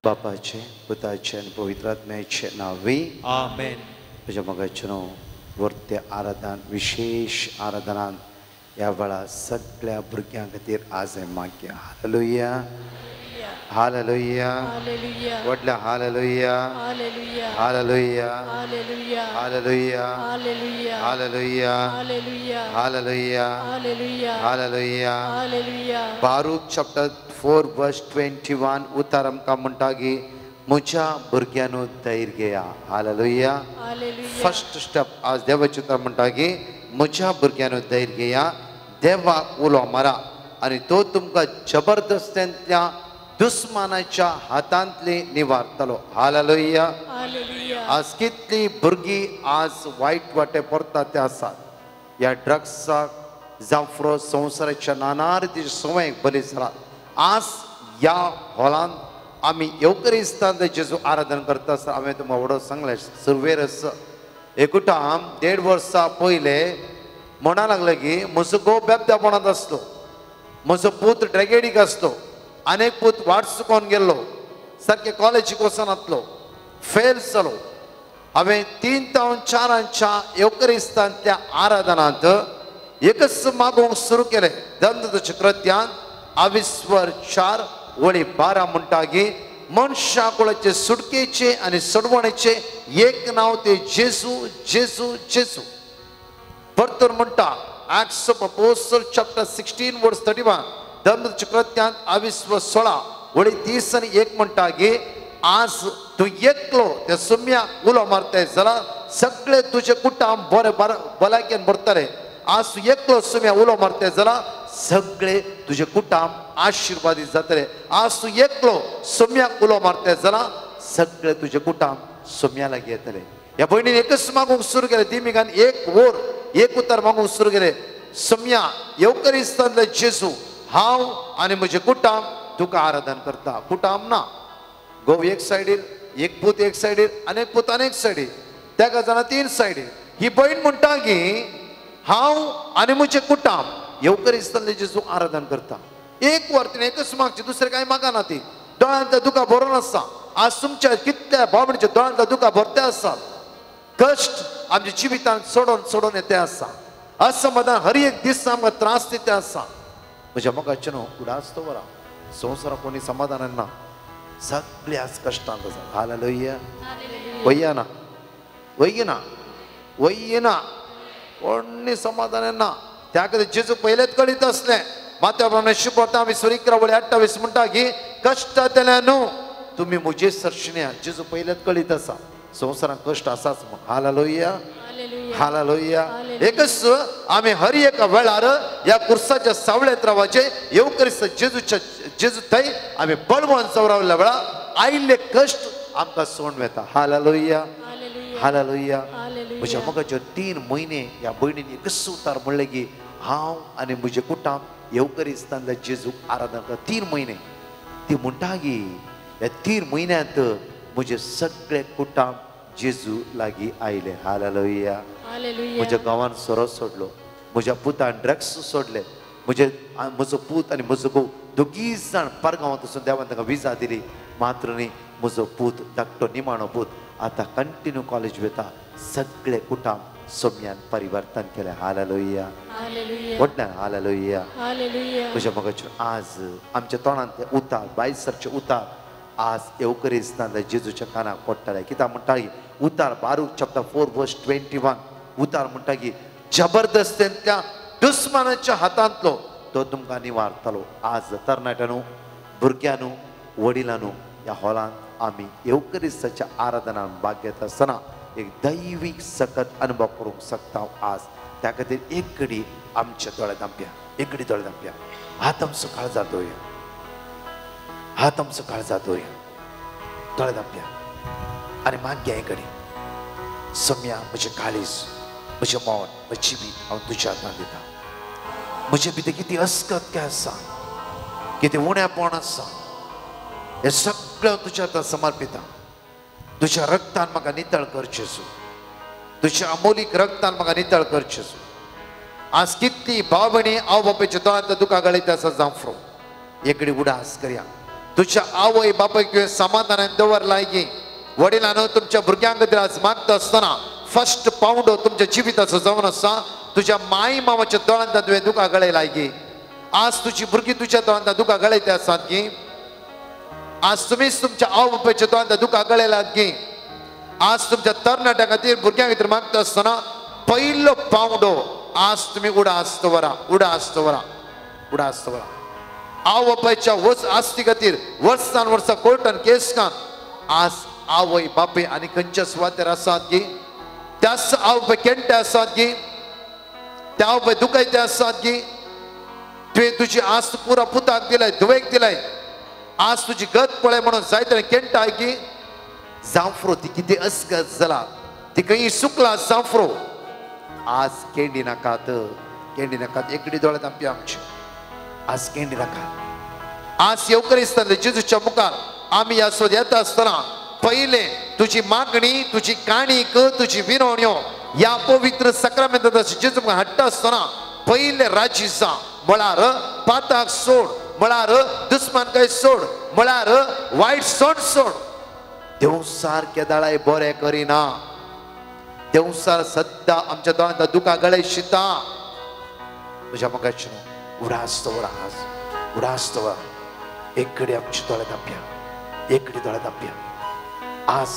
बापाचे पुताचे आनी पवित्र आत्म्याचे नांवी आमेन. म्हज्या मोगाचें न्हू वर्ते आराधन विशेश आराधनान ह्या वेळार सगळ्या भुरग्यां खातीर आज हांवें मागया. हालेलुया, हालेलुया, व्हडल्या hallelujah, hallelujah, hallelujah, hallelujah, hallelujah, hallelujah. Baruch chapter 4 verse 21 उतार आमकां म्हणटा की म्हज्या भुरग्यांनो धैर्य घेया. हालेलुया. फर्स्ट स्टेप आज देवाचें उतर म्हणटा की म्हज्या भुरग्यांनो धैर्य घेया, देवाक उलो मारा आनी तो तुमकां जबरदस्तेंतल्या दुस्मानाच्या हातांतले निवारतलो. हालेलुया. आज कितली भुरगीं आज वायट वाटे पडटा ते आसात. ह्या ड्रग्साक जावं संवसाराच्या नाना रितीच्या संवयेक बली जाला. आज ह्या हॉलांत आमी येवकरिस्तान जेजू आराधन करता आसतना हांवें तुमकां व्हडो सांगलें सुरवेरच एकूटाम 1.5 वर्सां पयले म्हणा लागले की म्हजो घोव बेबद्यापणांत आसलो, म्हजो पूत ड्रॅगेडीक आसलो, आनी एक पूत वाट चुकोवन गेल्लो, सारकें कॉलेजीक वचनातलो, फेल जालो. हांवें 3 जावन 4 येवकरिस्तांतल्या आराधनांत एकच मागोवंक सुरू केलें. दंतच्या कृत्यान आविस्वर 4 वळी 12 म्हणटा की मनशा कुळाचे सुटकेचे आनी सोडवणेचे एक नांव ते जेजू, जेजू, जेजू. परतून म्हणटा Acts of Apostle chapter 16 verse 31 धर्मच्या कृत्यांत आविस्वर 16 वळी 30 आनी 1 म्हणटा की आज तूं एकलो त्या सुम्या उलो मारताय जाल्यार सगळे तुजे कुटाम बरे भलायकेन भरतले. आज तूं एकलो सुम्या उलो मारताय जाल्यार सगळे तुजे कुटाम आशिर्वादीत जातले. आज तूं एकलो सुम्याक उलो मारताय जाल्यार सगळे तुजे कुटाम सुम्या लागीं येतले. ह्या भयणीन एकच मागूंक सुरू केलें, दिमिगान एक वोर एक उतर मागूंक सुरू केलें, सुम्या येवकरिस्तांतले जेजू हांव आनी म्हजें कुटाम तुका आराधन करता. कुटाम ना, घोव एक सायडीर, एक पूत एक सायडीर, आनी एक पूत आनी एक सायडीर, तेका जाणां 3 सायडीर. ही भयण म्हणटा की हांव आनी म्हजें कुटाम येवकरिस्तांतले जेजू आराधन करता. एक वर तिणें एकच मागचें, दुसरें कांय मागना. ती दोळ्यांतल्या दुकां भरून आसा. आज तुमच्या कितल्या भाव-भयणीच्या दोळ्यांतल्या दुकां भरते आसात. कश्ट आमच्या जिवितांत सोडून सोडून येते आसा. असमाधान हर एक दीस आमकां त्रास दिते आसा. म्हज्या मोगाचें न्हू उडास दवरा, संवसाराक कोणी समाधान ना, सगळे आज कश्टांत आसा. हालेलुया. वयना वयना वयना कोणी समाधान ना. त्या खातीर जेजू पयलेच कळीत आसलें. मात्या प्रमाणे शिकवता आमी 11 वळी 28 म्हणटा की कश्टांतल्यान न्हू तुमी म्हजे सरशिण्या. जेजू पयलेच कळीत आसा संवसारांत कश्ट आसाच म्हूण. Hallelujah, hallelujah. एकच आमी हर एका वेळार ह्या कुर्साच्या सावळेंत रावचें, येवकरिस्त जेजूच्या जेजू थंय आमी बळवंत जावन रावल्या वेळार आयिल्ले कश्ट आमकां सोडून वेता. Hallelujah, hallelujah. म्हज्या मोगाच्यो 3 म्हयने ह्या भयणीन एकच उतार म्हणलें की हांव आनी म्हजें कुटाम येवकरिस्तांतल्या जेजूक आराधना करता. 3 म्हयने. ती म्हणटा की ह्या 3 म्हयन्यांत म्हजें सगळें कुटाम जेजू लागीं आयलें. हालेलुया. म्हज्या गांवान सोरो सोडलो, म्हज्या पुतान ड्रग्स सोडले, म्हजे म्हजो पूत आनी म्हजो घोव दोगीय जाण परगांवांत वचून देवान तांकां विजा दिली. मात्र न्ही म्हजो पूत धाकटो निमाणो पूत आतां कंटिन्यू कॉलेज वता. सगळे कुटाम सोम्यान परिवर्तन केलें. हालेलुया, व्हडल्यान हालेलुया. म्हज्या मोगाचें आज आमच्या तोंडांतले उतार बायल सरचे उतार आज येवकरिस्तांतल्या जेजूच्या कानाक पडटाले. कित्याक म्हणटा की उतार बारूक चॅप्टर 4 वर्स 21 उतार म्हणटा की जबरदस्तेंतल्या दुस्मानाच्या हातांतलो तो तुमकां निवारतलो. आज तरणाट्यांनो, भुरग्यांनो, वडिलांनो ह्या हॉलांत आमी येवकरिस्ताच्या आराधनान भाग घेता आसतना एक दैवीक सकत अनुभव करूंक शकता आज. त्या खातीर एक घडी आमच्या दोळे धांपया, एक घडी दोळे धांपया. हात आमचो काळजार दवरया, हात आमचो काळजार दवरया, दोळे धांपया आनी मागया एक घडी, सम्या म्हजें काळीज, म्हजें मन, म्हजें जिवीत हांव तुज्या हातांत दिता. म्हजे भितर कितें अस्कत काय आसा, कितें उणेपण आसा, हें सगळें हांव तुज्या हातांत समर्पिता. तुज्या रक्तान म्हाका नितळ कर जेजू, तुज्या अमोलीक रक्तान म्हाका नितळ कर जेजू. आज कितली भाव भयणी आवय बापायच्या दोळ्यांतल्या दुकां गळयता आसा जावं फ्रो. एक घडी उडास करया. तुझ्या आवय बापायक तुवें समाधानान दवरलाय की? वडिलांनो, तुमच्या भुरग्यां खातीर आज मागता आसतना फर्स्ट पावंडो तुमच्या जिविताचो जावन आसा. तुज्या माय मामाच्या दोळ्यांत तुवें दुकां गळयलाय की? आज तुजी भुरगीं तुज्या दोळ्यांत दुकां गळयते आसात की? आज तुमीच तुमच्या आवय बापायच्या दोळ्यांत दुकां गळयलात की? आज तुमच्या तरणाट्या खातीर भुरग्यां खातीर मागता आसतना पयलो पावंडो आज तुमी उडास दवरा, उडास दवरा, उडास दवरा. आवय बापायच्या वच आस्ती खातीर वर्सान वर्सां कोर्टान केस कान आज आवय बापूय आनी खंयच्या सुवातेर आसात की? त्याच आवय बापाय केंटे आसात की? त्या आवय बापाय दुखयते आसात की? तुवें तुजी आस्त पुरा पुताक दिलाय, धुवेक दिलाय. आज तुजी गत पळय म्हणून जायते केंटाय की? जांफ्रो ती कितें अस्गत जाला, ती खंय सुकला जांफ्रो. आज केंडी नाकात, केंडी नाकात. एकडी दोळ्यात आमची आमची आज केंडी नाकात. आज येवकरिस्तांतले जेजूच्या मुखार आमी ह्या सोद येता आसतना पयले तुजी मागणी, तुजी काणीक, तुजी विनवण्यो ह्या पवित्र सक्रामेंतांत जेजू मुखार हाडटा आसतना पयले राजी जा. म्हळ्यार पाताक सोड, म्हळ्यार दुस्मानकाय सोड, म्हळ्यार वायट सोड सोड. देवसार केदाळाय बरें करिना. देवसार सद्दां आमच्या दोळ्यांत दुकां गळे शिता. तुज्या मोगाचें उडास दवरा, आज उडास दवरा. एक कडेन आमच्या दोळे धांपया, एक कडेन दोळे धांपया. आज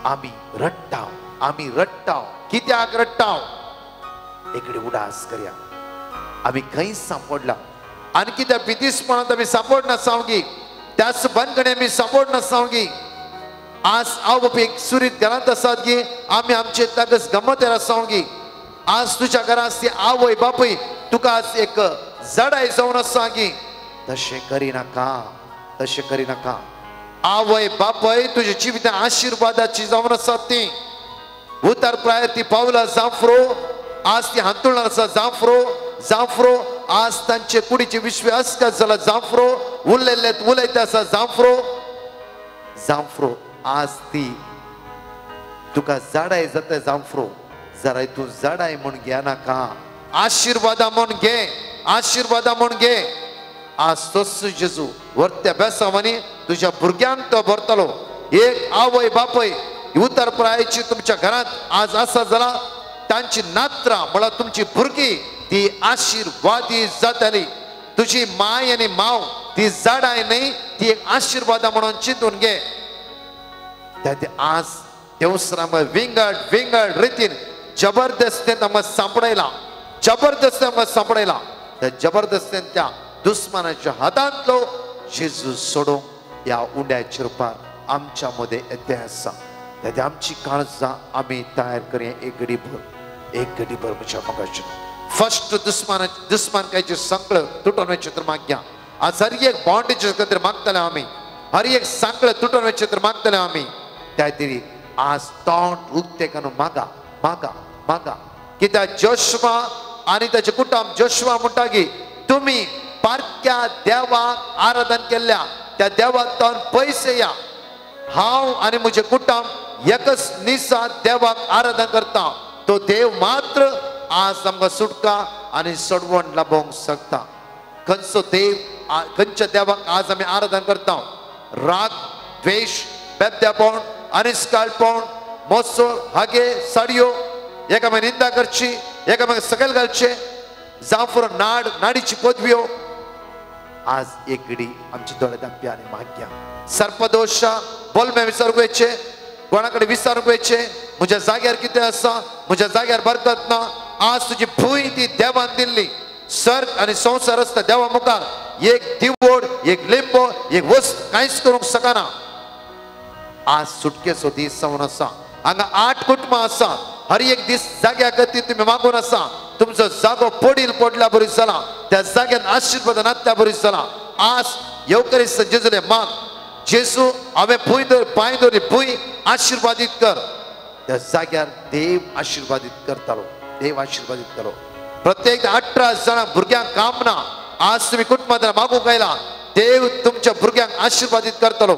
आमी रडटाव, आमी रडटाव. कित्याक रडटाव? एक कडेन उडास करया. आमी खंय सांपडला आनी कित्याक बिदिसपणांत आमी सांपडना सावगी, त्याच बंदखणी आमी सांपडना सावगी. आज आवय बापूय एक सुरीत घरांत आसात की आमी आमचे ताकस गमतेर आसावगी. आज तुज्या घरांत ती आवय बापूय तुका आज एक जडाय जावन आसा की? तशें करिनाका, तशें करिनाका. आवय बापूय तुज्या जिवितांत आशिर्वादाची जावन आसात ती. उतार प्रायर ती पावला जांफ्रो, आज ती हांतुळणार आसा जांफ्रो, जांफ्रो. आज तांचे कुडीचे विश्व अस्कत जाला जांफ्रो, उलयल्ले उलयता आसा जांफ्रो, जांफ्रो. आज ती तुका जाडाय जाता जांफ्रो, जराय तूं जाडाय म्हूण घेनाका, आशिर्वादा म्हूण घे, आशिर्वादा म्हूण घे. आज तोच जेजू वरत्या बेसांवांनी तुज्या भुरग्यांक तो भरतलो. एक आवय बापूय उतर प्रायची तुमच्या घरांत आज आसा जाला तांची नात्रां म्हळ्यार तुमची भुरगीं ती आशिर्वादी जाताली. तुजी माय आनी माव ती जाडाय न्हय, ती एक आशिर्वादा म्हणून चिंतून घे. त्या आज देवसरा विंगड विंगड रितीन जबरदस्तेन आमकां सांपडयला, जबरदस्तेन आमकां सांपडयला. त्या जबरदस्तेन त्या दुस्मानाच्या हातांतलो जेजू सोडूंक ह्या उंड्याच्या रुपार आमच्या मदें येते आसा. त्या आमची काळजां आमी तयार करया एक घडीभर, एक घडीभर म्हज्या मोगाचें. फर्स्ट दुस्मान दुस्मानकायचे सांकळ तुटोन वचचें तर मागया. आज हर एक बॉन्डेज खातीर मागतले आमी, हर एक सांकळ तुटोन वचचें तर मागतले आमी. त्या खातीर आज तोंड उक्तें करून मागा, मागा, मागा. कित्याक जोशवा आनी ताचें कुटुंब जोशवा म्हणटा की तुमी पारख्या देवाक आराधन केल्ल्या त्या देवाक तोंड पयस या. हांव आनी म्हजें कुटुंब एकच निसा देवाक आराधन करता. तो देव मात्र आज आमकां सुटका आनी सोडवण लाभोवंक शकता. खंयचो देव, खंयच्या देवाक आज आमी आराधन करता? राग, द्वेश, बेबद्यापण, अनिस्काळपण, मोसोर, हागे, साडयो, एकामेक निंदा करची, एकामेक सकयल घालचे, जांफर नाड, नाडीची पदव्यो. आज एक घडी आमची दोळे धांपया आनी मागया. सर्पदोशा बोलमे विचारूंक वयचे, कोणा कडेन विचारूंक वयचे, म्हज्या जाग्यार कितें आसा, म्हज्या जाग्यार बरकत ना. आज तुजी भूंय ती देवान दिल्ली. सर्ग आनी संवसार आसता देवा मुखार एक दिवड, एक लिंबो, एक वस्त कांयच करूंक शकना. आज सुटकेचो दीस जावन आसा. हांगा 8 कुटुंबां आसा. हर एक दीस जाग्या खातीर तुमी मागून आसा. तुमचो जागो पडील पडल्या बरी जाला, त्या जाग्यान आशिर्वाद नातल्या बरी जाला. आज येवकरिस्त जेजूले माग, जेजू हांवें भूंय दवर, पांय दवरी भूंय आशिर्वादीत कर. त्या जाग्यार देव आशिर्वादीत करतालो, देव आशिर्वादीत करलो. प्रत्येक 18 जाणां भुरग्यांक काम ना. आज तुमी कुटुंबांत मागूंक आयला, देव तुमच्या भुरग्यांक आशिर्वादीत करतलो.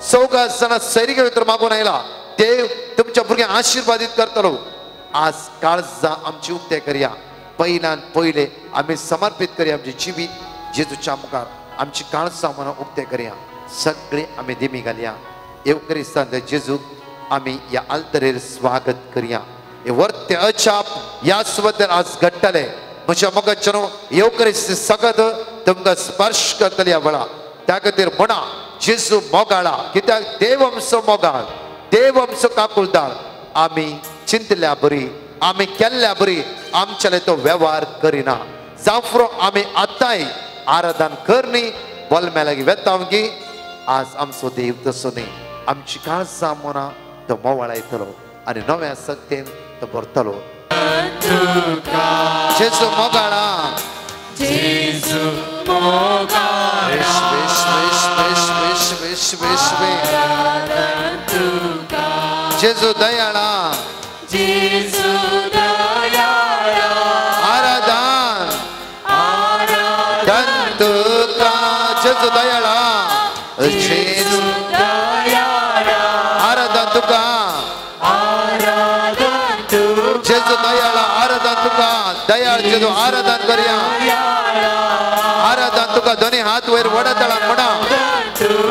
14 जाणां सैरिके भितर मागून आयला, देव तुमच्या भुरग्यांक आशिर्वादीत करतलो. आज काळजां आमची उक्ते करया. पयल्यान पयले आमी समर्पीत करया आमचें जिवीत जेजूच्या मुखार. आमची काळजां मनां उक्ते करया. सगळी आमी दिमी घालया. येवक्रिस्तांतल्या जेजूक आमी ह्या आल्तरेर स्वागत करया. हे वर्ते अचाप ह्या सुवातेर आज घडटले. म्हज्या मोगाच्यानो येवक्रिस्त सगळं तुमकां स्पर्श करतले ह्या वेळा. त्या खातीर म्हणा जेजू मोगाळा, कित्याक देव आमचो मोगाळ, देव आमचो काकुळदार. आमी चिंतल्या बरी, आमी केल्ल्या बरी आमच्याले तो वेव्हार करिना. जावं आमी आतांय आराधन करनी बोलम्या लागीं वेता की आज आमचो देव तसो न्ही. आमची काळजां मनां तो मोवाळायतलो आनी नव्या शक्तेन तो भरतलो. जेजू मोगाळा, जेजू मोगाळा, जेजू दयाळा, जेजू दयाळा, आराधन आराधन तुका. जेजू दयाळा, जेजू दयाळा, आराधन तुका, आराधन तुका. जेजू दयाळा, आराधन तुका. दयाळ जेजू आराधन करया, आराधन तुका. दोन्ही हात वयर वडतळा म्हणा,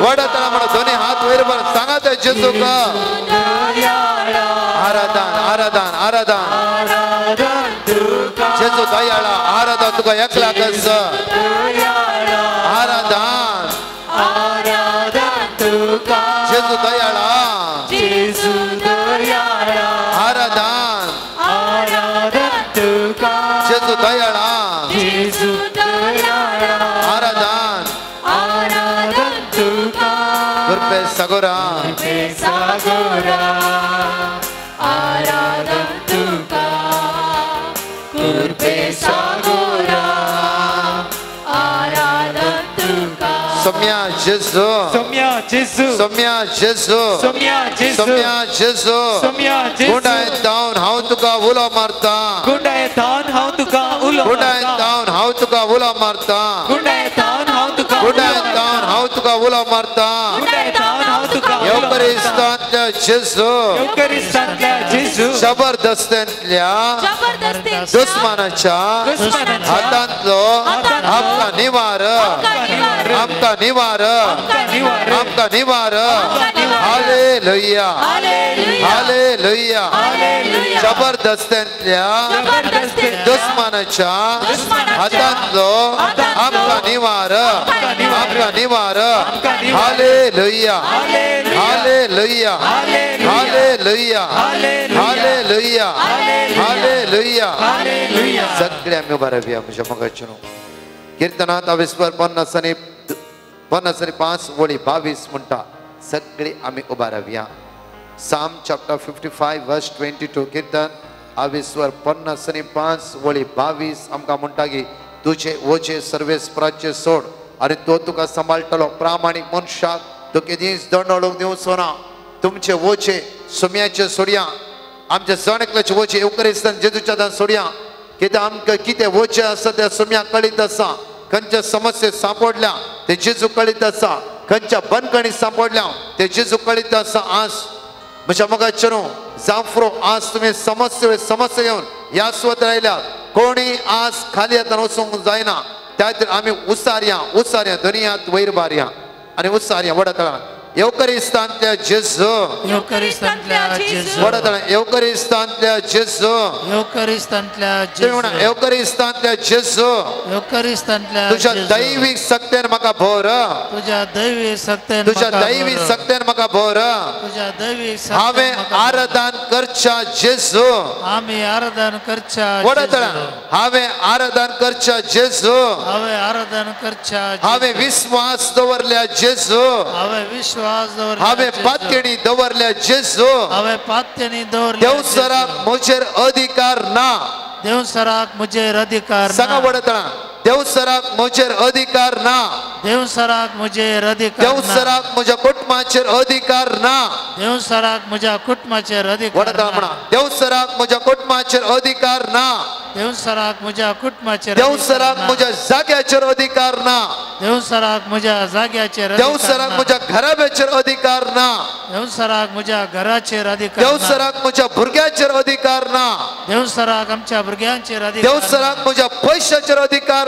वडतळा म्हणा, दोन्ही हात वयर वर सांगा जेजूक आराधन, आराधन, आराधन. जेजू दयाळा, आराधन तुका एकला कस आराधन, जेजू दयाळा, आराधन, जेजू दयाळा, आराधन. कृपे सागोरा, आराधन तुका, कृपे सागोरा, आराधन तुका. सौम्या जेजू, सौम्या जेजू, सौम्या जेजू, सौम्या जेजू, सौम्या जेजू, सौम्या जेजू. गुंडाय तावन हांव तुका उलो मारता, गुंडाय तावन हांव तुका उलो, गुंडाय तावन हांव तुका उलो मारता, गुंडाय तावन हांव तुका, गुंडाय तावन हांव तुका उलो मारता. गुंडाय तावन हांव तुका. येवक्रिस्तांतल्या जेजू, येवक्रिस्तांतल्या जेजू, जबरदस्तेंतल्या दुस्मानाच्या हातांतलो आमकां निवार, आमकां निवार, आमकां निवार. Hallelujah, hallelujah. जबरदस्तेंतल्या दुस्मानाच्या हातांतलो आमकां निवार, आमकां निवार. Hallelujah, hallelujah, hallelujah, hallelujah, hallelujah. सगळे आमी उबा रावया म्हज्या मोगाच्यांनो. किर्तनात अविस्वर 50 आणि 5 वळी 22 म्हणटा. सगळे आमी उबा रावया. Psalm chapter 55 verse 22. किर्तन अविस्वर 50 आणि 5 वळी 22 आमकां म्हणटा की तुजे ओजे सर्वेस्पराचे सोड आनी तो तुका सांबाळटलो. प्रामाणीक मनशाक तो केदींच दंड दिवचो ना. तुमचे ओजे सुम्याचे सोडया, आमच्या जण एकल्याचे ओजे येवक्रिस्तान जेजूच्या दान सोडया. कित्याक आमकां कितें ओजे आसा त्या सुम्याक कळीत आसा. खंयच्या समस्ये सांपडल्या ते जेजू कळीत आसा. खंयच्या बंदखणी सांपडल्या ते जेजू कळीत आसा. आज म्हज्या मोगाच्यांनो जावं आज तुमी समस्ये समस्या घेवन ह्या सुवातेर आयल्यात. कोणी आज खाली हातान वचूंक जायना. त्या खातीर आमी उसारया, उसारया, दोनी हात वयर बारया आनी उसारया वडतळा. येवक्रिस्तांतल्या जेजू, येवक्रिस्तांतल्या जेजू, वडतळा. येवक्रिस्तांतल्या जेजू, येवक्रिस्तांतल्या जेजू, येवक्रिस्तांतल्या जेजू, येवक्रिस्तांतल्या तुझ्या दैवीक शक्तेन म्हाका भर, तुझ्या दैवी शक्तेन, तुझ्या दैवी शक्तेन म्हाका भर. तुझ्या दैवी हांवें आराधन करच्या जेजू, आमी आराधन करच्या वडतळा. हांवें आराधन करच्या जेजू, हांवें आराधन करच्या, हांवें विस्वास दवरल्या जेजू, हांवें विश्वास हांवें पात्यणी दवरल्या जेजू, हांवें पात्यणी दवरल्या. देवसराक म्हजेर अधिकार ना, देवसराक म्हजेर अधिकार. सांगा वडतळा. देवसराक म्हजेर अधिकार ना, देवसराक म्हजेर अधिकार. देवसराक म्हज्या कुटुंबाचेर अधिकार ना, देवसराक म्हज्या कुटुंबाचेर अधिकार. वडतळा म्हणा. देवसराक म्हज्या कुटुंबाचेर अधिकार ना, देवसराक म्हज्या कुटुंबाचेर, देवसराक म्हज्या जाग्याचेर अधिकार ना, देवसराक म्हज्या जाग्याचेर, देवसराक म्हज्या घराब्याचेर अधिकार ना, देवसराक म्हज्या घराचेर अधिकार, देवसराक म्हज्या भुरग्याचेर अधिकार ना, देवसराक आमच्या भुरग्यांचेर अधिकार, देवसराक म्हज्या पयशाचेर अधिकार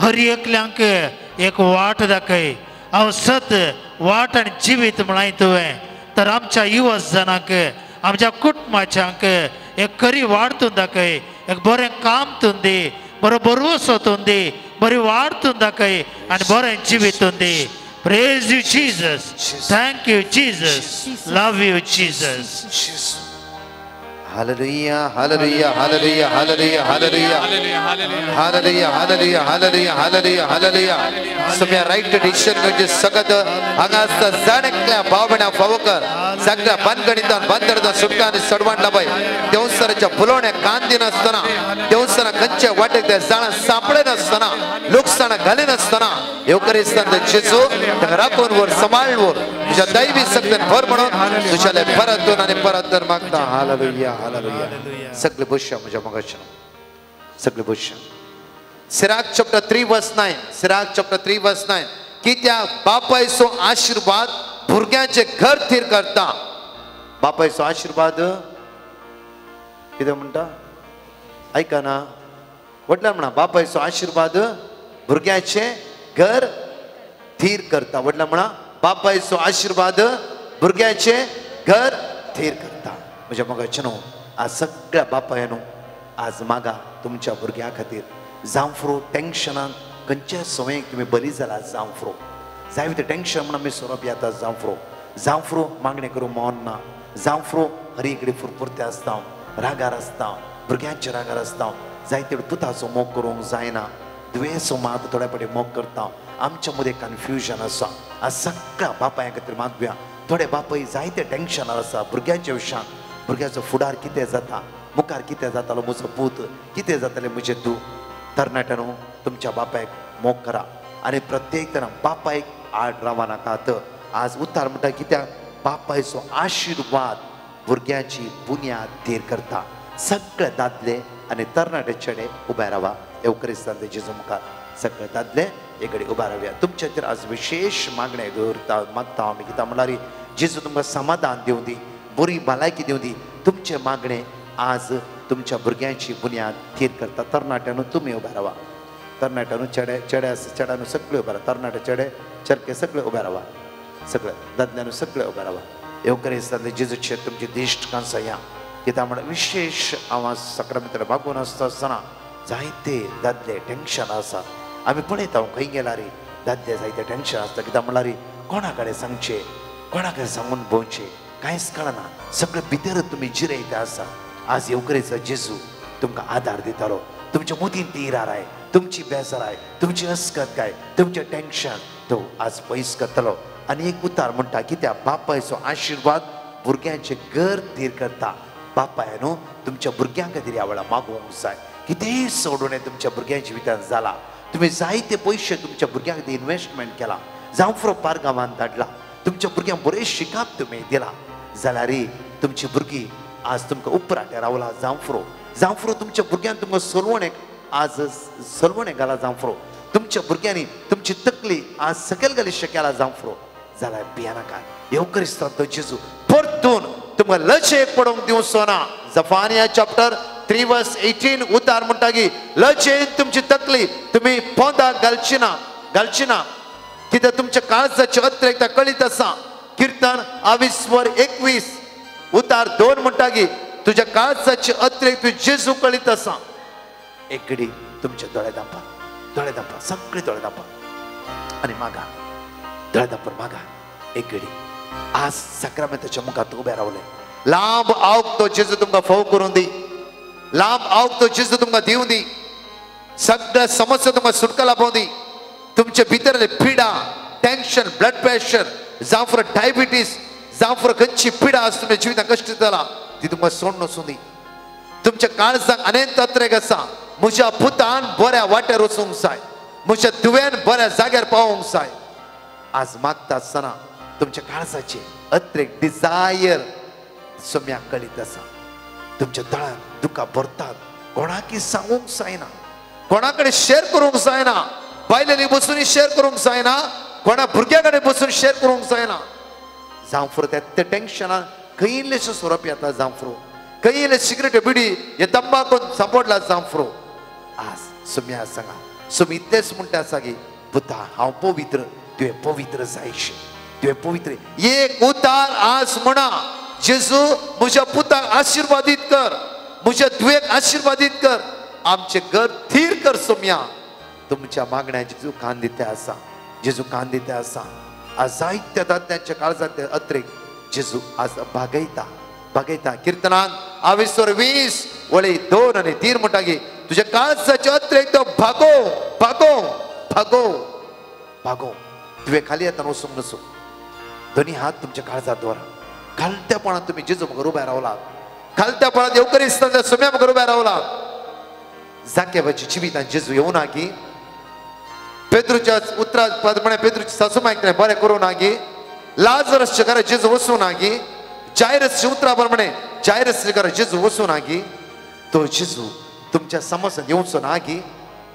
हर एकल्यांक एक वाट दाखय. हांव सत वाट आनी जिवीत म्हळाय तुवें, तर आमच्या युवा जणांक आमच्या कुटुंबाच्यांक एक खरी वाट तूं दाखय, एक बरें काम तूं दी, बरो भरवसो तूं दी, बरी वाट तूं दाखय आनी बरें जिवीत तूं दी. Praise you Jesus, thank you Jesus, love you Jesus. Hallelujah, hallelujah, hallelujah, hallelujah, hallelujah, hallelujah, hallelujah, hallelujah, hallelujah, hallelujah. सगळ्या राईट डिसिशन म्हणजे सगळं हांगा आसता जाण एकल्या भाव भयणा फावकर सगळ्या बांदगणितान बांदरदान सुटका आनी सडवाण लाबाय देवसराच्या फुलोवण्या कान दिनासतना देवसरा खंयच्या वाटेक त्या जाणां सांपळे नासतना लुकसाणां घालिनासतना येवकरिस्तान जेजू ताका राखून वर सांबाळ वर तुज्या दैवी शक्तीन भर म्हणून तुज्याले परतून आनी परतून मागता. Hallelujah, hallelujah. सगळे बसया म्हज्या मोगाच्या, सगळे बसया. Sirach chapter 3 verse 9, Sirach chapter 3 verse 9. कित्याक बापायचो आशीर्वाद भुरग्यांचे घर थीर करता. बापायचो आशीर्वाद कितें म्हणटा आयका ना, व्हडल्यान म्हणा, बापायचो आशीर्वाद भुरग्याचे घर थीर करता. व्हडल्यान म्हणा, बापायचो आशीर्वाद भुरग्याचे घर थीर करता. म्हज्या मोगाचे न्हू, आज सगळ्या बापायनो आज मागा तुमच्या भुरग्यां खातीर. जांफ्रो टेंशनान खंयच्या सवयेक तुमी बरी जाला जांफ्रो जाय ते टेंशन म्हणून आमी सोरोप येता जांफ्रो जांफ्रो मागणें करूं मन ना जांफ्रो हरी कडेन फुरफुरते आसता, रागार आसता, भुरग्यांच्या रागार आसता. जायते पुताचो मोग करूंक जायना, दुयेंसो मात थोड्या फावटी मोग करता. आमच्या मदें कन्फ्युजन आसा. आज सगळ्या बापायां खातीर मागया. थोडे बापूय जायते टेंशनार आसा भुरग्यांच्या विशयान. भुरग्याचो फुडार कितें जाता, मुखार कितें जातालो म्हजो पूत, कितें जातालें म्हजें धूव. तरणाट्यानो तुमच्या बापायक मोग करा आनी प्रत्येक जाण बापायक आड रावा नाकात. आज उतार म्हणटा कित्याक बापायचो आशिर्वाद भुरग्यांची बुन्याद थीर करता. सगळे दादले आनी तरणाटे चेडे उबे रावा येवकरिस्तान जेजू मुखार. सगळे दादले एक उबे रावया. तुमच्या खातीर आज विशेश मागणें दवरता मागता आमी. कित्याक म्हणल्यार जेजू तुमकां समाधान दिवं दी, बरी भलायकी दिवं दी. तुमचें मागणें आज तुमच्या भुरग्यांची बुन्याद थीर करता. तरणाट्यानो तुमी उबे रावा. तरणाट्यानो चेडे चेडे चेड्यानो सगळे उबे रावा. तरणाटे चेडे चरके सगळे उबे रावा. सगळे दादल्यानो सगळे उबे रावा. येवकरिस्तान जेजूचे तुमची दिश्ट कांसया. कित्याक म्हणल्यार विशेश हांव सक्रामेंतार मागून आसता आसतना जायते दादले टेंशन आसा. आमी पळयता खंय गेल्यार दादले जायते टेंशन आसता. कित्याक म्हणल्यार कोणा कडेन सांगचें, कोणा कडेन सांगून भोंवचें कांयच कळना. सगळे भितर तुमी जिरयता आसा. आज येवकरेचो जेजू तुमकां आदार दितालो. तुमच्या मतीन तिराराय, तुमची बेजाराय, तुमची अस्कतकाय, तुमचें टेंशन तो आज पयस करतलो. आनी एक उतार म्हणटा कित्याक बापायचो आशिर्वाद भुरग्यांचें घर थीर करता. बापाय न्हू तुमच्या भुरग्यां खातीर ह्या वेळार मागूंक जाय. कितेंय सोडून तुमच्या भुरग्यांच्या जिवितांत जाला. तुमी जायते पयशे तुमच्या भुरग्यां खातीर इन्वेस्टमेंट केला, जावं फ्रो पार गांवांत धाडला, तुमच्या भुरग्यांक बरें शिकाप तुमी दिला, जाल्यार तुमची भुरगीं आज तुमकां उपराटे रावला. जांफ्रो जांफ्रो तुमच्या भुरग्यांक तुमकां सोलवणेक आज सोलवणेक घाला. जांफ्रो तुमच्या भुरग्यांनी तुमची तकली आज सकयल घाली शकेला. जांफ्रो जाल्यार भियानाका. येवकरिस्तान तो जेजू परतून तुमकां लजेक पडोवंक दिवचो ना. जफानिया चॅप्टर 3 verse 18 उतार म्हणटा की लजेन तुमची तकली तुमी पोंदाक घालची ना, घालची ना. कित्याक तुमच्या काळजाचे अत्रेकता कळीत आसा. किर्तन 21 उतार 2 म्हणटा की तुज्या काळजाचे अत्रेक तूं जेजू कळीत आसा. एक घडी तुमचे दोळे धांपा, दोळे धांपा, सगळे दोळे धांपा आनी मागा, दोळे धांपून मागा. एक घडी आज साक्रामेंताच्या मुखार उबे रावले. लांब आवक तो जेजू तुमकां फोव करून दी, लांब आवक तो जेजू तुमकां दिवं दी, सगळ्या समस्या तुमकां सुटका लाभोवं दी. तुमचे भितरले पिडा, टेन्शन, ब्लड प्रेशर, जावं डायबिटीस, जावं खंयची पिडा आसा तुमच्या जिवितांत कश्ट जाला ती तुमकां सोडून वचूं दी. तुमच्या काळजाक अनेक तत्रेक आसा. म्हज्या पुतान बऱ्या वाटेर वचूंक जाय, म्हज्या धुव्यान बऱ्या जाग्यार पावोवंक जाय. आज मागता आसतना तुमच्या काळजाचे अत्रेक डिजायर सम्याक कळीत आसा. तुमच्या दोळ्यांत दुकां भरतात. कोणाकी सांगूंक जायना, कोणा कडेन शेअर करूंक जायना, बायलेनी बसून शेअर करूंक जायना, कोणा भुरग्या कडेन बसून शेअर करूंक जायना. जांफ्रो ते टेन्शनान खंय इल्लेशें सोरोप येता. जांफ्रो खंय इल्ले सिगरेट बिडी हे तंबाकून सांपडला. जांफ्रो आज सुम्या सांगा सो मी इतलेंच म्हणटा आसा की पुता हांव पवित्र, तुवें पवित्र जायशें, तुवें पवित्र. एक उतार आज म्हणा, जेजू म्हज्या पुताक आशिर्वादीत कर, म्हज्या धुवेक आशिर्वादीत कर, आमचें घर थीर कर सोम्या. तुमच्या मागण्या जेजू कान दिते आसा, जेजू कान दिते आसा. आज जायत्या दादल्यांच्या काळजांतले अत्रेक जेजू आज भागयता, भागयता. किर्तनान 22 वळी 2 आनी 3 म्हणटा की तुज्या काळजाचे अत्रेक तो भागो भागो भागो भागो. तुवें खाली येताना वचूंक नसो. दोनी हात तुमच्या काळजात दवरा. खालत्यापणात तुमी जेजू मुखार उबे रावलात, खालत्यापणात येवकरिस्तांच्या सोम्या मुखार उबे रावलात. जाक्याबाची जिवितान जेजू येवना की पेद्रूच्या उतरा प्रमाणे पेद्रूची सासूमायक बरें करूं ना गी, लाजरसच्या घरा जेजू वचूं ना गी, जायरसच्या उतरा प्रमाणे जायरसच्या घरा जेजू वचूं ना गी, तो जेजू तुमच्या समस्यांत येवचो ना गी,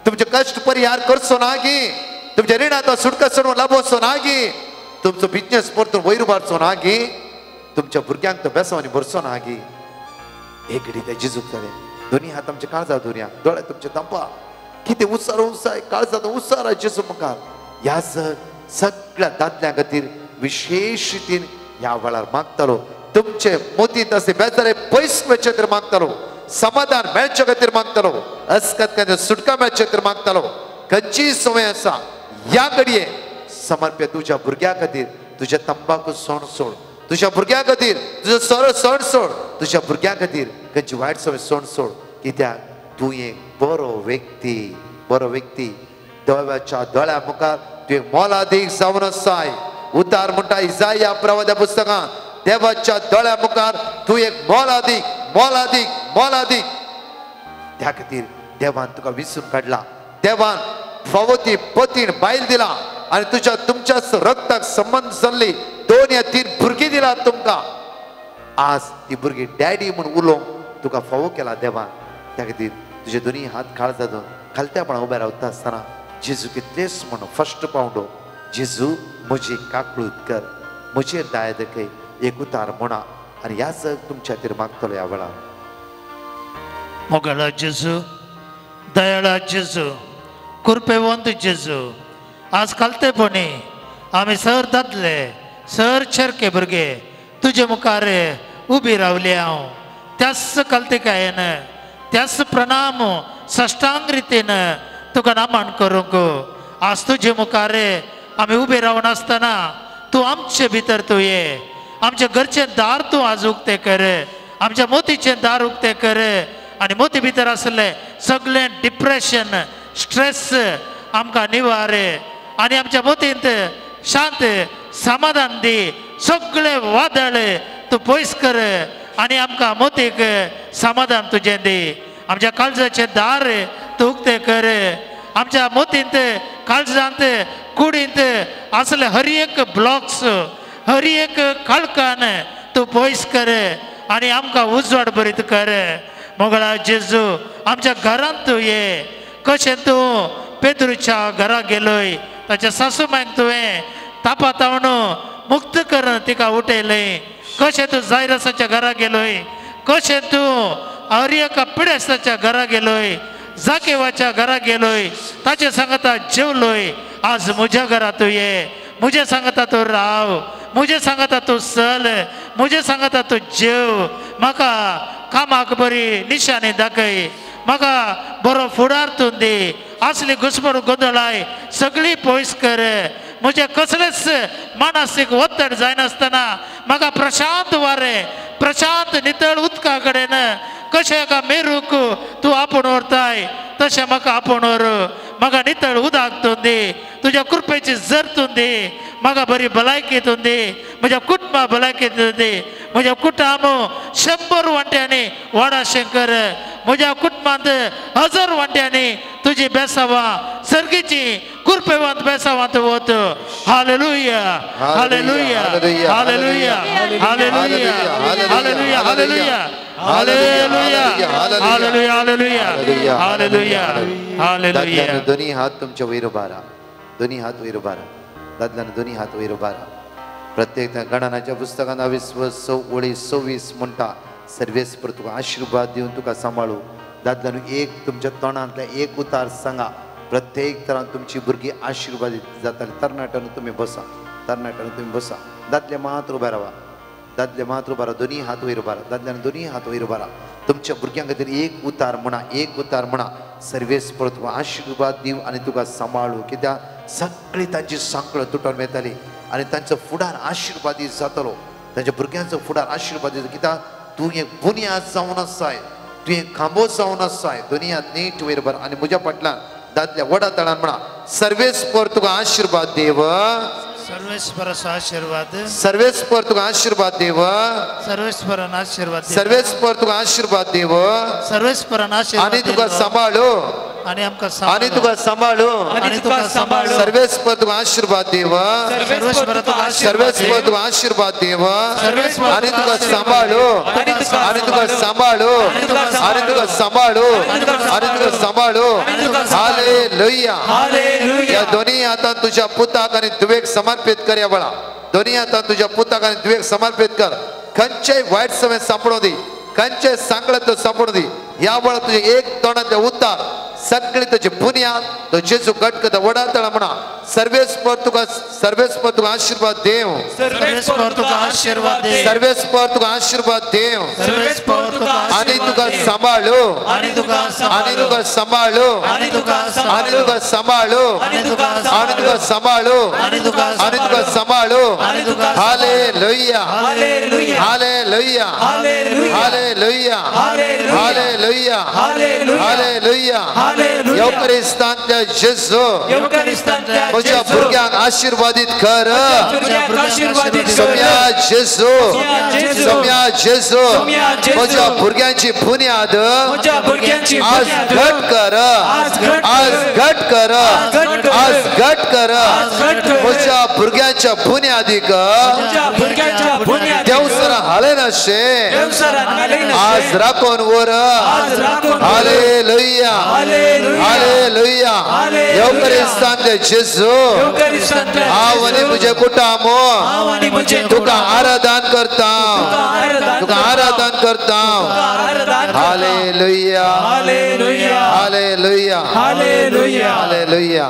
तुमचे कश्ट परिहार करचो ना गी, तुमच्या रिणांत सुटका सोडून लाभोवचो ना गी, तुमचो बिजनेस परतून वयर उबारचो ना गी, तुमच्या भुरग्यांक तो बेसांनी भरचो ना गी. एक घडी त्या जेजूक जालें. दोनी हात आमच्या काळजात दवरया, दोळे तुमचे धांपा. कितें उसार उसाय काळजात उसार जेजू मुखार. ह्या सगळ्या दादल्यां खातीर विशेश रितीन ह्या वेळार मागतालो. तुमचे मोतींत असे बेजारे पयस वचचे खातीर मागतालो, समाधान मेळचे खातीर मागतालो, अस्कत सुटका मेळचे खातीर मागतालो. खंयचीय संवय आसा ह्या घडये समर्प्य तुज्या भुरग्या खातीर तुज्या तंबाकू सण सोड, तुज्या भुरग्या खातीर तुजो सोरो सण सोड, तुज्या भुरग्या खातीर खंयची वायट संवय सण सोड. कित्याक तूं एक बरो व्यक्ती, बरो व्यक्ती. देवाच्या दोळ्या मुखार तूं एक मोलादीक जावन आसाय. उतार म्हणटा इजाया प्रवाद्या पुस्तकांत, देवाच्या दोळ्या मुखार तूं एक मोलादीक मोलादीक मोलादीक. त्या खातीर देवान तुका विसरून काडला, देवान फावो ती पतीण बायल दिला आनी तुज्या तुमच्याच रक्ताक संबंद जाल्ली 2 या 3 भुरगीं दिला तुमकां. आज ती भुरगीं डॅडी म्हूण उलोवंक तुका फावो केला देवान. त्या खातीर तुजे दोनी हात काळजा दोन खालत्यापणा उबे रावता आसतना जेजू कितलेच म्हण फर्स्ट पावंडो, जेजू म्हजी काकळूत कर, म्हजेर दया दाखय, एक उतार म्हणा. आनी ह्याच तुमच्या खातीर मागतलो ह्या वेळार. मोगाळा जेजू, दयाळा जेजू, कृपेवंत जेजू, आज खालतेपणी आमी सर दादले सर चेरके भुरगे तुजे मुखार उबी रावली हांव. त्याच खालतेकायेन त्याच प्रणाम साष्टांग रितीन तुका नमन करूंक आज तुजे मुखार आमी उबे रावन आसतना तूं आमचे भितर तूं ये. आमच्या घरचें दार तूं आज उक्तें कर, आमच्या मोतीचें दार उक्तें कर आनी मोती भितर आसलें सगळें डिप्रेशन स्ट्रेस आमकां निवार आनी आमच्या मोतींत शांत समाधान दी. सगळें वादळ तूं पयस कर आनी आमकां मोतीक समाधान तुजें दी. आमच्या काळजाचें दार तूं उक्तें कर. आमच्या मोतींत काळजांत कुडींत आसले हर एक ब्लॉक्स हर एक काळखान तूं पयस कर आनी आमकां उजवाड बरीत कर. मोगळा जेजू आमच्या घरांत तूं ये. कशें तूं पेद्रूच्या घरा गेलोय, ताच्या सासूमायक तुवें तापातावन मुक्त करून तिका उठयलें. कशें तूं जायरसाच्या घरा गेलोय, कशें तूं हर एका पिडेस्ताच्या घरा गेलोय, जाकेवाच्या घरा गेलोय, ताचे सांगता जेवलोय. आज म्हज्या घरा तूं ये, म्हजे सांगता तूं राव, म्हजे सांगता तूं चल, म्हजे सांगता तूं जेव. म्हाका कामाक बरी निशाणी दाखय, म्हाका बरो फुडार तूं दी. असली घुसमट गोंदळाय सगळी पयस कर. म्हजें कसलेच मानसीक ಒತ್ತಡ जायनासतना म्हाका प्रशांत वारें, प्रशांत नितळ उदका कडेन कशें एका मेरूक तूं आपोवन व्हरताय तशें म्हाका आपोवन व्हर. म्हाका नितळ उदक तूं दी, तुज्या कृपेची जर तूं दी, म्हाका बरी भलायकी तूं दी, म्हज्या कुटुंबा भलायकी तूं दी. म्हज्या कुटुंब 100 वांट्यांनी वाडाशें कर, म्हज्या कुटुंबांत 1000 वांट्यांनी तुजी बेसावां सर्गीची कृपेवंत बेसावां तूं वत. Hallelujah, hallelujah, hallelujah, hallelujah, hallelujah, hallelujah, hallelujah, hallelujah, hallelujah, hallelujah, hallelujah. दोन्ही हात तुमच्या वयर उबारा, दोन्ही हात वयर उबारा, दादल्यानं दोन्ही हात वयर उबारा. प्रत्येक गणनाच्या पुस्तकांत 26:26 म्हणटा, सर्वेस्पर तुका आशिर्वाद दिवन तुका सांबाळू. दादल्यानं एक तुमच्या तोंडांतल्या एक उतार सांगा, प्रत्येक तरान तुमची भुरगीं आशिर्वादीत जाताली. तरणाट्यान तुमी बसा, तरणाट्यान तुमी बसा. दादले मात्र उबे रावा, दादले मात्र उबे रावा, दोनी हात वयर उबा रावा, दादल्यान दोनी हात वयर उबा रावा. तुमच्या भुरग्यां खातीर एक उतार म्हणा, एक उतार म्हणा. सर्वेस्पर तुका आशिर्वाद दिव आनी तुका सांबाळू. कित्याक सगळी तांची सांकळ तुटोन वयताली आनी तांचो फुडार आशिर्वादीत जातलो, तांच्या भुरग्यांचो फुडार आशिर्वादीत. कित्याक तूं एक बुन्याद जावन आसाय, तूं एक खांबो जावन आसाय. दोनी हात नीट वयर उबा आनी म्हज्या फाटल्यान दादल्या व्हडा तळान म्हणा, सर्वेस्पर तुका आशिर्वाद देव, सर्वेस्पराचो आशिर्वाद, सर्वेस्पर तुका आशिर्वाद देव, सर्वेस्परान आशिर्वाद, सर्वेस्पर तुका आशिर्वाद देव, सर्वेस्परान आशिर्वाद आनी तुका सांबाळू, आनी आमकां आनी तुका सांबाळू, आनी तुका सांबाळू. सर्वेस्पर तुका आशिर्वाद देव, सर्वेस्पर तुका, सर्वेस्पर तुका आशिर्वाद देव, आनी तुका सांबाळू, आनी तुका सांबाळू, आनी तुका सांबाळू, आनी तुका सांबाळू. हालेलुया. या दोन्ही हातान तुझ्या पुताक आनी धुवेक समर्पित कर. या वेळा दोन्ही हातान तुझ्या पुताक आनी धुवेक समर्पित कर. खंयचेय वायट समय सांपडूं दी, खंयचेय सांकळांत तो सांपडूं दी. ह्या वेळा तुझे एक तोंडांतले उतार सगळी तुझी बुन्याद तो जेजू घट करता. व्हडा तळा म्हणा, सर्वेस्पर तुका, सर्वेस्पर तुका आशिर्वाद देव, सर्वेस्पर तुका आशिर्वाद देव, सर्वेस्पर तुका आशिर्वाद देव, सर्वेस्पर तुका आनी तुका सांबाळू, आनी तुका, आनी तुका सांबाळू, आनी तुका, आनी तुका सांबाळू, आनी तुका, आनी तुका सांबाळू, आनी तुका, आनी तुका सांबाळू. आनी तुका. Hallelujah, hallelujah, hallelujah, hallelujah, hallelujah, hallelujah, hallelujah, hallelujah. येवकरिस्तांतल्या जेजू येवकरिस्तांतल्या म्हज्या भुरग्यांक आशिर्वादीत कर. सोम्या जेजू, सोम्या जेजू, म्हज्या भुरग्यांची बुन्याद आज घट कर, आज घट कर, आज घट कर. म्हज्या भुरग्यांच्या बुन्यादीक देवसरा हालयनाशे आज राखून वर. Hallelujah, hallelujah. येवकरिस्तांतले जेजू, हांव आनी म्हजें कुटुंब तुका आराधन करता, तुका आराधन करता. Hallelujah, hallelujah, hallelujah, hallelujah.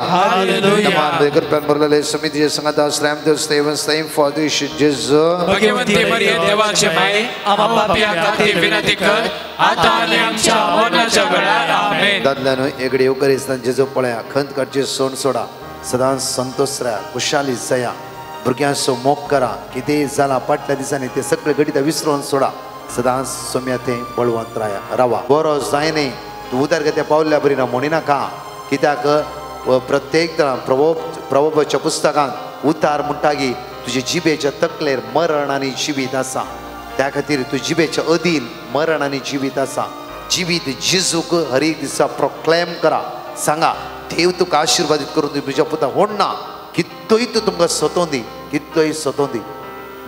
कृपयान भरलेले समितीचे संगत आश्रय देव स्तेम फादर जेजू. भगवंती मरिये देवाचे माये, आम्हा पाप्यां खातीर विनंती कर, आता आनी आमच्या मरणाच्या वेळार. आमेन. दादल्यानो एकडे येवकरिस्तान जेजू पळया, खंत काडची सोण सोडा, सदांच संतोष राया, खुशाली जया, भुरग्यांचो मोग करा. कितेंय जालां फाटल्या दिसांनी ते सगळे घडिता विसरून सोडा. सदांच सोम्या तें बळवंत राया रावा. बरो जायने तूं उदरगत्या पावल्या बरी ना म्हणिनाका. कित्याक प्रत्येक तरान प्रभोबाच्या पुस्तकांत उतार म्हणटा की तुजे जिबेच्या तकलेर मरण आनी जिवीत आसा. त्या खातीर तूं जिबेच्या अधीन मरण आनी जिवीत आसा. जिवीत जेजूक हर एक दिसा प्रोक्लेम करा. सांगा, देव तुका आशिर्वादीत करून दी. तुज्या पुता होडना कितलोय तूं तुमकां सतोवन दी, कितलोय सतोवन दी.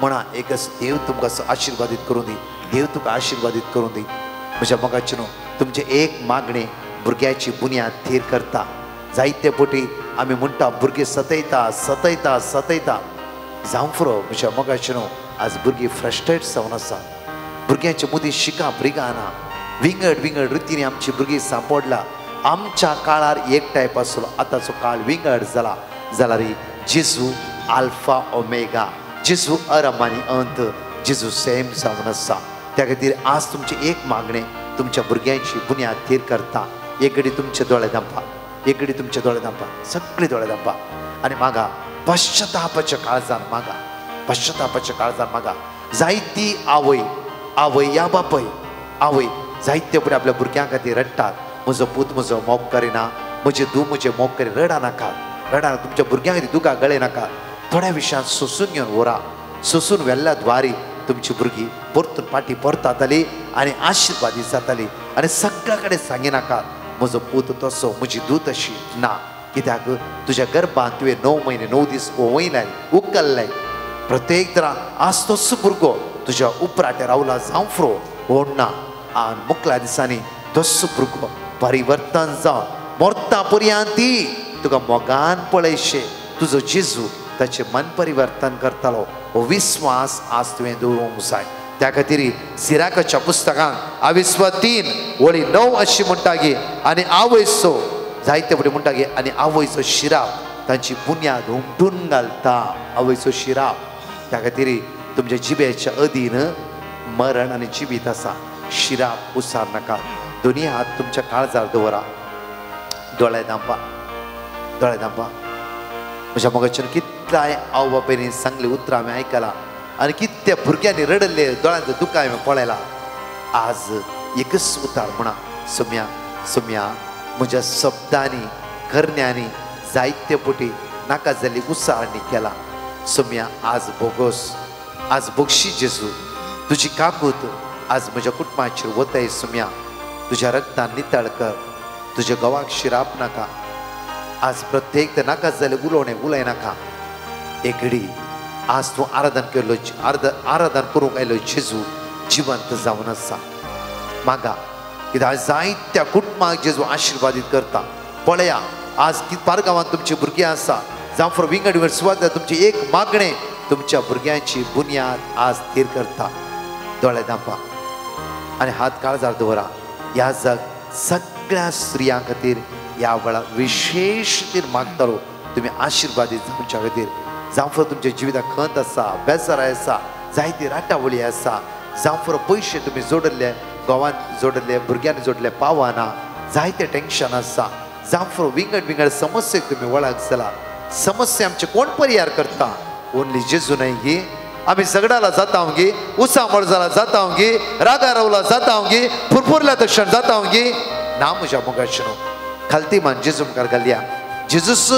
म्हणा एकच देव तुमकां आशिर्वादीत करून दी, देव तुका आशिर्वादीत करून दी. म्हज्या मोगाचें न्हू, तुमचें एक मागणें भुरग्याची बुन्याद थीर करता. जायते पटी आमी म्हणटा भुरगीं सतयता सतयता सतयता. जावं पुरो म्हज्या मोगाचें न्हू, आज भुरगीं फ्रस्ट्रेट जावन आसा. भुरग्यांचे मदीं शिका भुरग्यां ना. विंगड विंगड रितींनी आमची भुरगीं सांपडला. आमच्या काळार एक टायप आसलो, आतांचो काळ विंगड जाला. जाल्यार जेजू आल्फा ओमेगा, जेजू अरम आनी अंत, जेजू सेम जावन आसा. त्या खातीर आज तुमचें एक मागणें तुमच्या भुरग्यांची बुन्याद थीर करता. एक घडी तुमचे दोळे धांपा, एक घडी तुमचे दोळे धांपा, सगळे दोळे धांपा आनी मागा पश्चतापाच्या काळजान मागा, पश्चतापाच्या काळजान मागा. जायती आवय, आवय या बापय, आवय जायते फुडें आपल्या भुरग्यां खातीर रडटात. म्हजो पूत म्हजो मोग करिना, म्हजे धूव म्हजें मोग करी. रडा नाकात, रडा. तुमच्या भुरग्यां खातीर दुकां गळे नाकात. थोड्या विशयांत सोसून घेवन व्हरा. सोसून व्हेल्ल्या द्वारी तुमची भुरगीं परतून फाटीं परतातली आनी आशिर्वादी जाताली. आनी सगळ्या कडेन सांगिनाकात म्हजो पूत तसो, म्हजी धूव तशी ना. कित्याक तुज्या गर्भांत तुवें 9 म्हयने 9 दीस ओवयलाय, उकल्लाय. प्रत्येक तरा आज तसो भुरगो तुज्या उपराट्या रावला जावं फ्रो ओडना. आनी मुकल्या दिसांनी तसो भुरगो परिवर्तन जावन मरता पर्यंत ती तुका मोगान पळयशे. तुजो जेजू ताचें मन परिवर्तन करतालो. हो विस्वास आज तुवें दवरूंक जाय. त्या खातीर सिराकाच्या पुस्तकांत 23 ओळी 9 अशी म्हणटा की, आनी आवयसो जायते फुडें म्हणटा गे आनी आवयचो शिराप तांची बुन्याद हुमटून घालता. आवयचो शिराप त्या खातीर तुमच्या जिबेच्या अधीन मरण आनी जिवीत आसा. शिराप उसार नाका. दोनी हात तुमच्या काळजार दवरा. दोळे धांपा, दोळे धांपा. म्हज्या मोगाच्यान कितल्याय आवय बापायनी सांगली उतरां हांवें आयकलां आनी कितल्या भुरग्यांनी रडल्ले दोळ्यांत दुकां हांवें पळयलां. आज एकच उतार म्हणा, सोम्या सोम्या म्हज्या शब्दांनी करण्यांनी जायते पटी नाका जाल्ली उसारणी केला. सोम्या आज बोगोस, आज बक्षी जेजू, तुजी काकूत आज म्हज्या कुटुंबाचेर वताय. सोम्या तुज्या रक्तान नितळ कर, तुज्या घोवाक शिराप नाका. आज प्रत्येक नाका जाल्लें उलोवणें उलय नाका. एक घडी आज तूं आराधन केल्लो, आराधन करूंक आयलो जेजू जिवंत जावन आसा. मागा कित्याक आज जायत्या कुटुंबाक जेजू आशिर्वादीत करता. पळया आज पारगांवांत तुमची भुरगीं आसा, जावं विंगड विंगड सुवात तुमची एक मागणें तुमच्या भुरग्यांची बुन्याद आज थीर करता. दोळे धांपा आनी हात काळजार दवरा. ह्या जग सगळ्या स्त्रियां खातीर ह्या वेळार विशेश खातीर मागतालो तुमी आशिर्वादीत जावच्या खातीर. जावं तुमच्या जिविताक खंत आसा, बेजाराय आसा, जायती राटावळी आसा, जावं पयशे तुमी जोडले, घोवान जोडले, भुरग्यांनी जोडले पावना, जायते टेंशन आसा, जावं विंगड विंगड समस्येक तुमी वळख जाला. समस्या आमचे कोण परिहार करता? ओनली जेजू न्हय गी. आमी झगडाला जाता गी, उसा मळजाला जाता गी, रागा रवला जाता गी, फुरफुरल्या दक्षण जाता गी ना. म्हज्या मोगाचें खालती मान जेजू मुखार घालया. जेजूस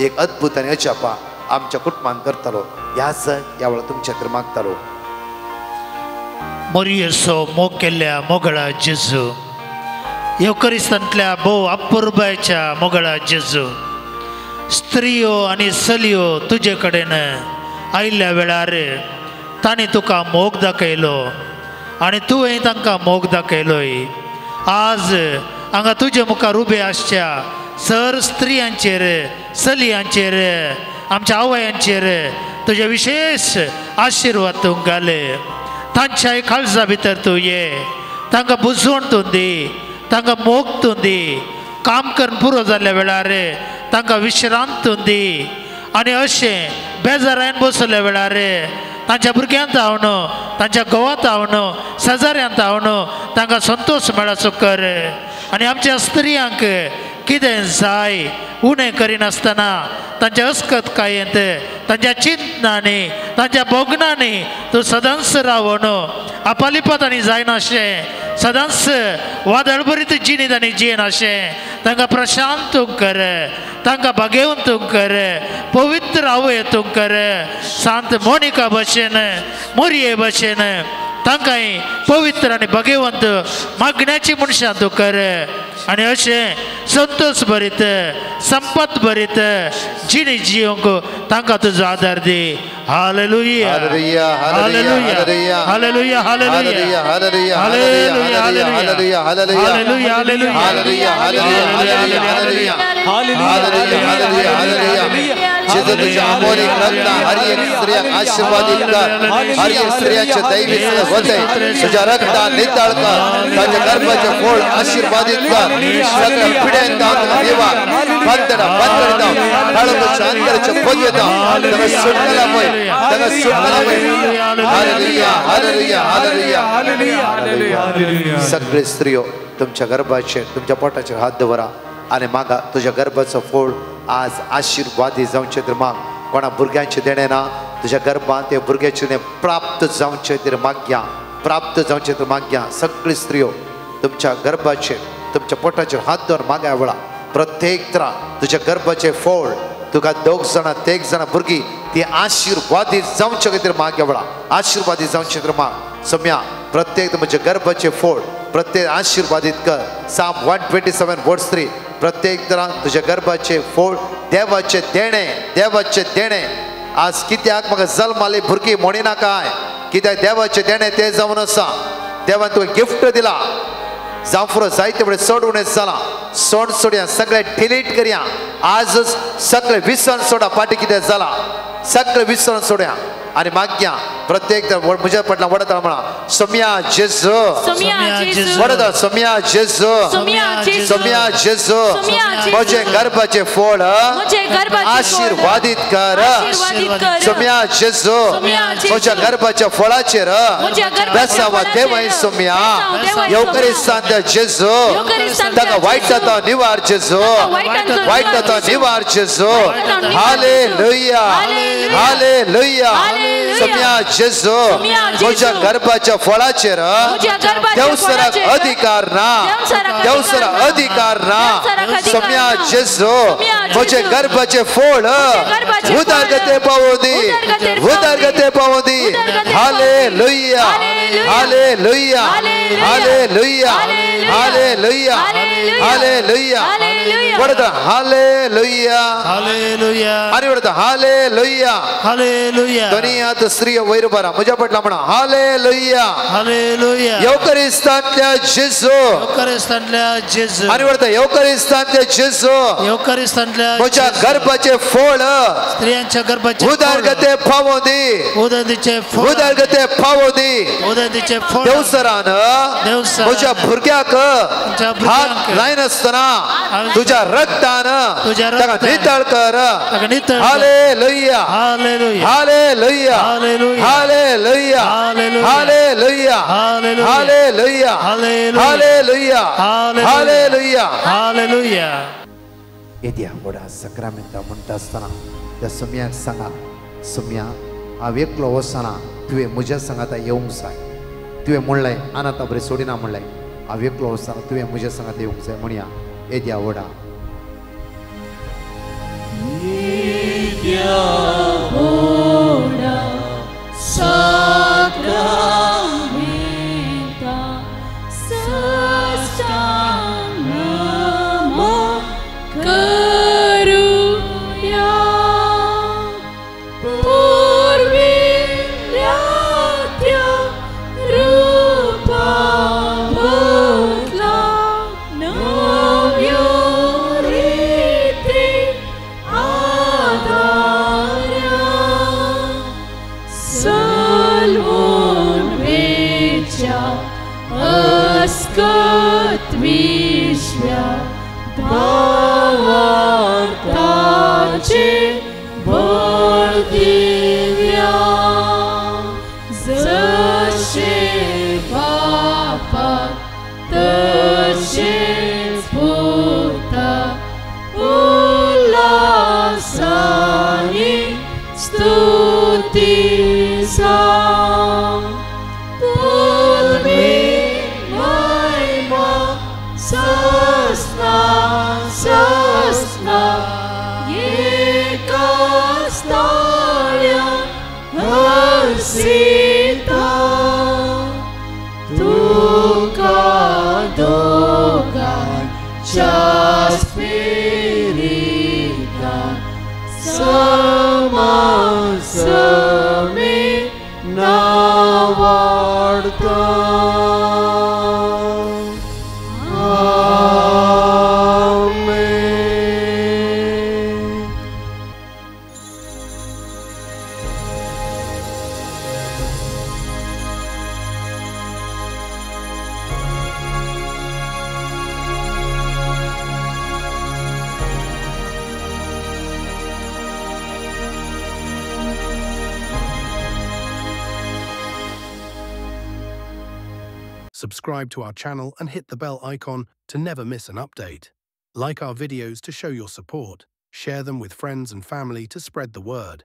एक अद्भुत आनी अजापा आमच्या कुटुंबान करतालो. ह्याच ह्या वेळार तुमच्या खातीर मागतालो. मोरयेचो मोग केल्ल्या मोगळा जेजू, येवकरिस्तांतल्या भोव अपुरबायच्या मोगळा जेजू, स्त्रियो आनी चलयो तुजे कडेन आयिल्ल्या वेळार तांणी तुका मोग दाखयलो आनी तुवें तांकां मोग दाखयलोय. आज हांगा तुजे मुखार उबे आसच्या सर स्त्रियांचेर, चलयांचेर, आमच्या आवयांचेर तुजे विशेष आशिर्वाद तूं घाले. तांच्या काळजा भितर तूं ये, तांकां बुजवण तूं दी, तांकां मोग तूं दी. काम करून पुरो जाल्ल्या वेळार तांकां विश्रांत तूं दी. आनी अशें बेजारायन बसल्या वेळार तांच्या भुरग्यांत हावन, तांच्या घोवांत हावन, शेजाऱ्यांत हावन तांकां संतोश मेळाचो कर. आनी आमच्या स्त्रियांक कितें जाय उणें करिनासतना तांच्या अस्कतकायेंत, तांच्या चिंतनांनी, तांच्या भोगणांनी तूं सदांच रावन आपालिपात आनी जायनाशें, सदांच वादळभरीत जिणेंत आनी जियेनाशें तांकां प्रशांत तूं कर, तांकां भागेवन तूं कर, पवित्र आवय तूं कर. सांत मोनिका भशेन, मोरये भशेन तांकां पवित्र आनी भागेवंत मागण्याची मनशां तूं कर. आनी अशें संतोष भरीत, संपत भरीत जिणी जियोंक तांकां तुजो आदार दी. Hallelujah, hallelujah, hallelujah, hallelujah, hallelujah, hallelujah, hallelujah, hallelujah, hallelujah, hallelujah. जेजू तुझ्या अमोलिक रक्तान हर एक स्त्रियांक आशीर्वादीत कर, हर एक स्त्रियांचे दैवी वतय तुझ्या रक्तान नितळ कर, ताच्या गर्भाचे फळ आशीर्वादीत कर. सगळ्या पिड्यांक तुका देवा बंधना बंधन काळोखाच्या अंतराचे पदवे ताका सुटकला पळय, ताका सुटकला पळय. Hallelujah, hallelujah, hallelujah, hallelujah. सगळे स्त्रियो तुमच्या गर्भाचेर, तुमच्या पोटाचेर हात दवरा आनी मागा तुज्या गर्भाचो फळ आज आशीर्वादी जावचें तर माग. कोणा भुरग्यांचें देणें ना, तुज्या गर्भांत ते भुरग्याचें देणें प्राप्त जावचें तर मागया, प्राप्त जावचें तर मागया. सगळी स्त्रियो तुमच्या गर्भाचेर, तुमच्या पोटाचेर हात दवर मागया वेळा प्रत्येक तरा तुज्या गर्भाचें फळ तुका दोग जाणां तेग जाणां भुरगीं ती आशीर्वादी जावचे खातीर मागया वेळा, आशीर्वादी जावचें तर माग. सम्या प्रत्येक म्हज्या गर्भाचें फळ प्रत्येक आशीर्वादीत कर. Psalm 127 verse 3. प्रत्येक तरा तुज्या गर्भाचे फळ देवाचे देणें, देवाचे देणें. आज कित्याक म्हाका जल्माली भुरगीं म्हणिना काय, कित्याक देवाचें देणें तें जावन आसा. देवान तुका गिफ्ट दिला. जावं जायते फुडें चड उणें जालां, सोड सोडया, सगळें डिलीट करया. आजच सगळें विसर सोडा, फाटीं कितें जालां सगळें विसरून सोडया आनी मागया प्रत्येक म्हज्या पडला वडता म्हणा सोम्या जेजू वडता सोम्या जेजू सोम्या जेजू म्हजे गर्भाचे फळ आशीर्वादीत कर सोम्या जेजू म्हज्या गर्भाच्या फळाचेर बेसावा देवाय सोम्या येवकरिस्तांतल्या जेजू ताका वायट जाता निवार जेजू वायट जाता निवार जेजू हालेलुया हालेलुया सोम्या जेजू म्हज्या गर्भाच्या फळाचेर देवसराक अधिकार ना देवसराक अधिकार ना सोम्या जेजू म्हजे गर्भाचे फळ उदरगते पावो दी उदरगते पावो दी hallelujah hallelujah hallelujah hallelujah hallelujah वडता hallelujah hallelujah आणि वडता हालेलुया हालेलुया दोन्ही स्त्रिय वयर बरा म्हज्या पटला म्हणा हालेलुया हालेलुया येवकरिस्तांतल्या जेजू येवकरिस्तांतल्या जेजू आणि वडता येवकरिस्तांतल्या जेजू येवकरिस्तांतल्या म्हज्या गर्भाचे फळ स्त्रियांच्या गर्भाचे उदरगते पावो दी उदरगतीचे फळ उदरगते पावो दी उदरगतीचे फळ देवसरान म्हज्या भुरग्याक हात लायनासतना तुझ्या रक्तान ताका नितळ कर hallelujah hallelujah hallelujah hallelujah hallelujah hallelujah hallelujah hallelujah. येद्या व्हडा सक्रामेंता म्हणटा आसतना त्या सोम्याक सांगा सोम्या हांव एकलो वचना तुवें म्हज्या सांगाता येवंक जाय तुवें म्हणलें आनाता बरें सोडिना म्हणलें हांव एकलो वचना तुवें म्हज्या सांगाता येवंक जाय म्हणया येद्या व्हडा येद्या व्हडा साक्रामेंता साष्टांग नमो करुया पुर्विल्ल्या त्या रुपाबदला नव्यो रिती आदारा सलवून वेच्या अस्कत विश्व्या भावार्थाचे बळ दिव्या जशें बापाक तशेंच पुता उल्हासानी स्तुती जावं पुर्वी महिमा सस्ना सस्ना एका स्थाळ्या हर्षिता तुका दोगांच्या स्पिरितान समासमे नावाडता. आमेन. Subscribe to our channel and hit the bell icon to never miss an update. Like our videos to show your support. Share them with friends and family to spread the word.